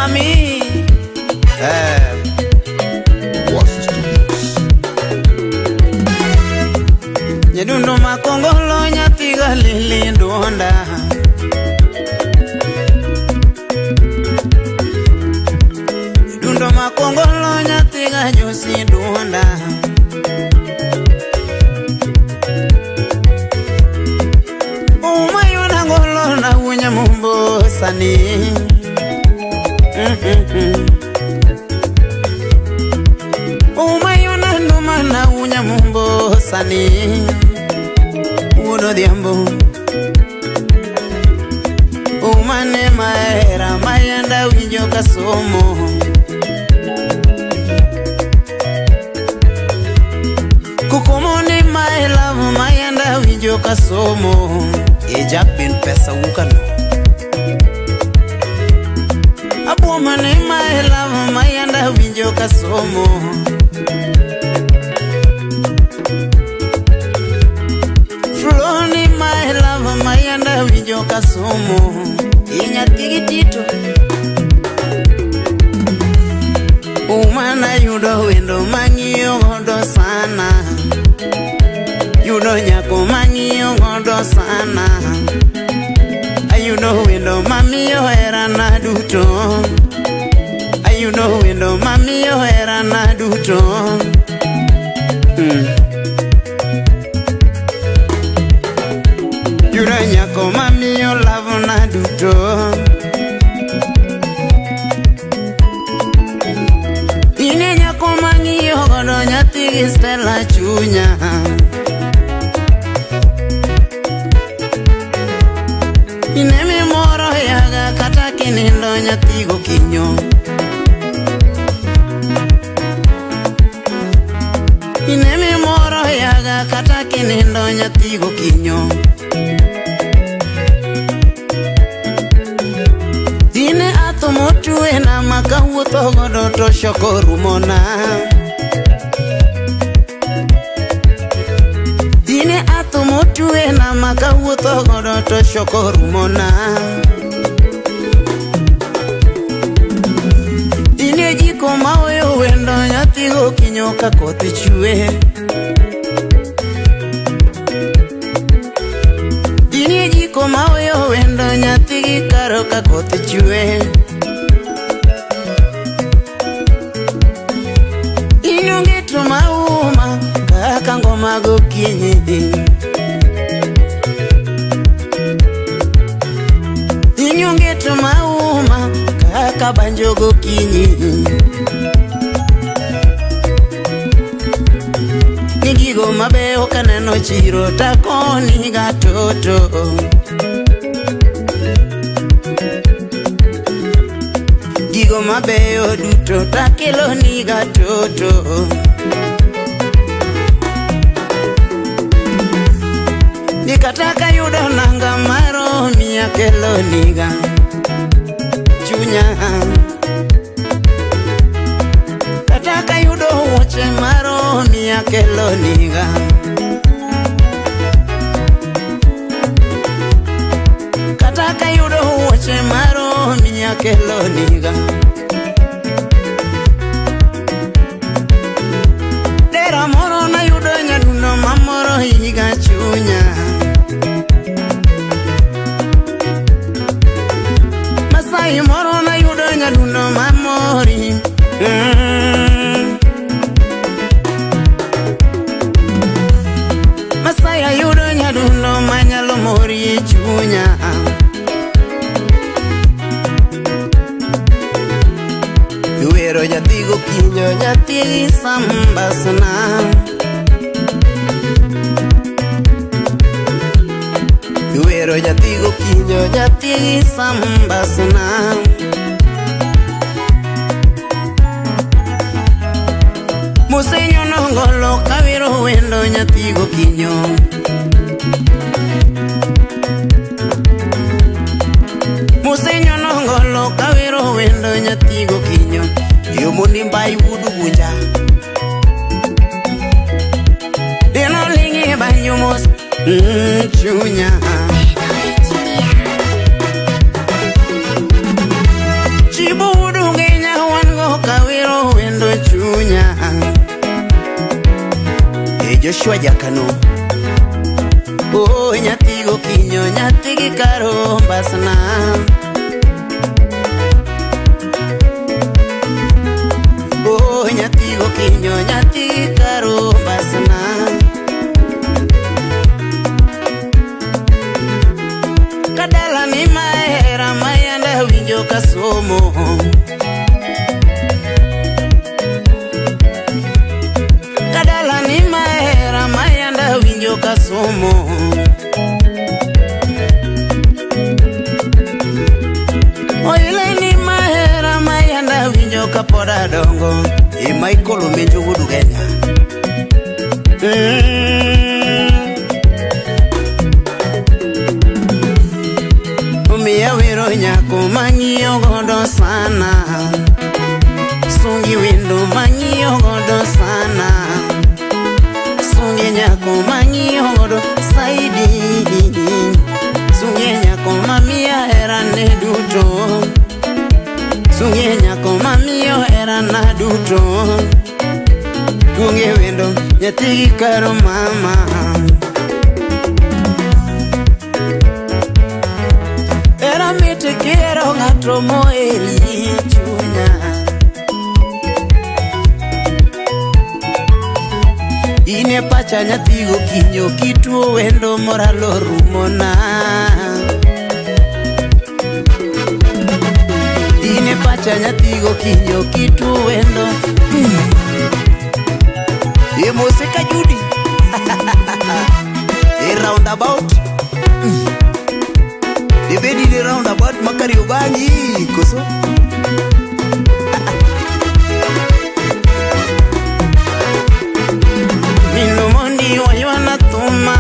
mami. Nyedundo makongolo nyathi galili ndonda. Nyedundo makongolo nyathi gajosi ndonda. Umayona ngolo na unya mumbo sani. Umayona nduma na unya mumbo sani. Uno diambo umane maera mayanda winjo kasomo. Kukomone maela mayanda winjo kasomo. Ejapin pesa ukano. Abomane maela mayanda winjo kasomo. Mayanda winjo kasomo. Inyathi tito umana yudo wendo mang'iyo godo sana. Yudo nyako mang'iyo godo sana. Ayudo wendo mamiyo herana duto. Ayudo wendo mamiyo herana duto. Yudo nyako mamiyo lavona duto. Ine nyako mang'iyo godo nyathi gi Stella chunya. Ine mimoro yaga kata kinindo nyathi gokinyo. Ine mimoro yaga kata kinindo nyathi gokinyo. Dine atho motwe na makawuotho godo to shoko rumona. Dine atho motwe na makawuotho godo to shoko rumona. Dine jiko maoyo wendo nyathi gokinyo ka koth chwe. Dine jiko maoyo wendo nyathi gi karo ka koth chwe. Inonge to mauma kaka ngoma gokinyi. Inonge to mauma kaka banjo gokinyi. Gigo mabeyo kaneno chiro takoni gatoto. Gigo mabeyo duto takelo ni gatoto. Nikataka yudo nanga maromi akelo niga chunya. Kataka yudo wuoche maromi akelo niga. Kataka yudo wuoche maromi akelo niga. Dera moro na yudo nyadundo mamoro higa chunya. Masai moro na yudo nyadundo mamori. Masai ayudo nyadundo manyalo mori chunya. Iwero nyathi gokinyo nyathi sambasna. Iwero nyathi gokinyo nyathi sambasna. Musenyo nongolo kawiro wendo nyathi gokinyo. Musenyo nongolo kawiro wendo nyathi gokinyo. Yomoni mbai wudu gunja. Deno lingi banyo mos chunya. Chibu wudu Joshua Jakano. Oh nyathi gokinyo nyathi gi karo mbasna. Oh nyathi gokinyo nyathi gi karo mbasna. Kadala ni mahera mayanda winjo kasomo. Kadala ni mahera mayanda winjo kasomo. Oile ni mahera mayanda winjo kapoda dongo. E Michael Omenjo wuod Kenya. Omiya wero nyako mang'iyo godo sana. Sungi wendo mang'iyo godo sana. Sungi nyako mang'iyo godo saidi. Sungi nyako mamiya herane duto. Sungi nyako mamiyo herana duto. Sungi wendo nyathi gi karo mama. Era mit kihero ng'ato moheri chunya. In e pacha nyathi gokinyo kituo wendo moralo rumona. In e pacha nyathi gokinyo kituo wendo. E moseka Judy. E roundabout. Dibedi ni roundabout Makariobangi koso. Mino mondi waywana tuma.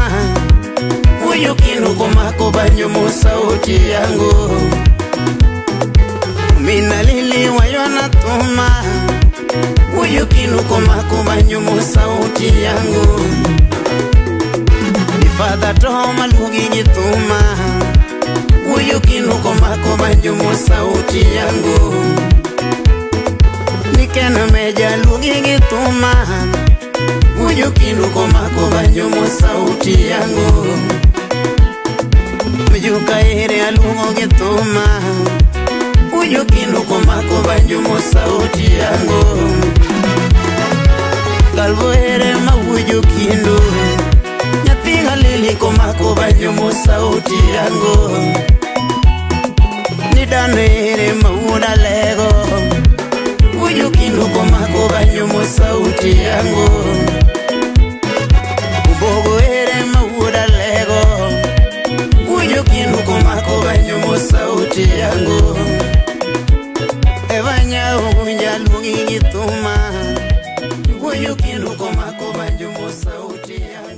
Uyu kinuko mako banyo mo sauti yangu. Mina lili waywana tuma. Uyu kinuko mako banyo mo sauti yangu. Ni father toma lugi nyituma. Uyu kinuko mako banyo mo sauti yangu. Nikena meja lugi gituma. Uyu kinuko mako banyo mo sauti yangu. Mjuka ere alungo gituma. Uyu kinuko mako banyo mo sauti yangu. Galvo ere mawuju kindu. Nyathi galili komako banyo mo sauti yangu. Nidano ere mauda lego. Uyu kinuko mako banyo mo sauti yangu. Ubogo ere mauda lego. Uyu kinuko mako banyo mo sauti yangu. Evanya ugunja lugi gituma. Uyu kinuko mako banyo mo sauti yangu.